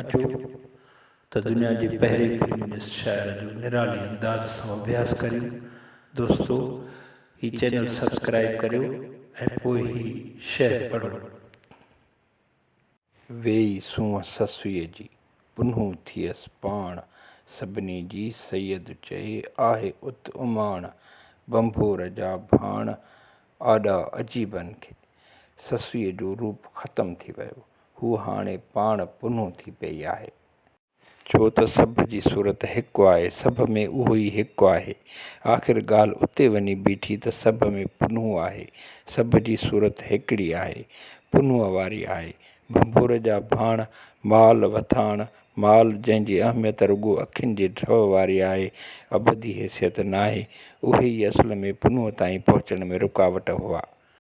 اچو ته دنيا جي پهرين فيمنسٽ شاعر جو نرالي انداز سان اڀياس ڪريون. دوستو هي چينل سبسڪرائيب ڪريو ۽ پوء هي شعر پڙهو. ويئي سونهن سسئيء جي، پنهون ٿيس پاڻ، سڀني جي سيد چئي، آهي ات اماڻ، ڀنڀور جا ڀاڻ، آڏا عجيبن کي. سسئيء جو روپ ختم ٿي ويو. هوء هاڻي پاڻ پنهون ٿي پيئي آهي. ڇو ته سڀ جي صورت هڪ آهي، سڀ ۾ اهو ئي هڪ آهي. آخر ڳالهه اتي وڃي بيٺي ته سڀ ۾ پنهون آهي، سڀ جي صورت هڪڙي آهي، پنهونء واري آهي. ڀنڀور جا ڀاڻ، مال وٿاڻ، مال جنهن جي اهميت رڳو اکين جي ڍؤ واري آهي، ابدي حيثيت ناهي، اهي ئي اصل ۾ پنهونء تائين پهچڻ ۾ رڪاوٽ هئا.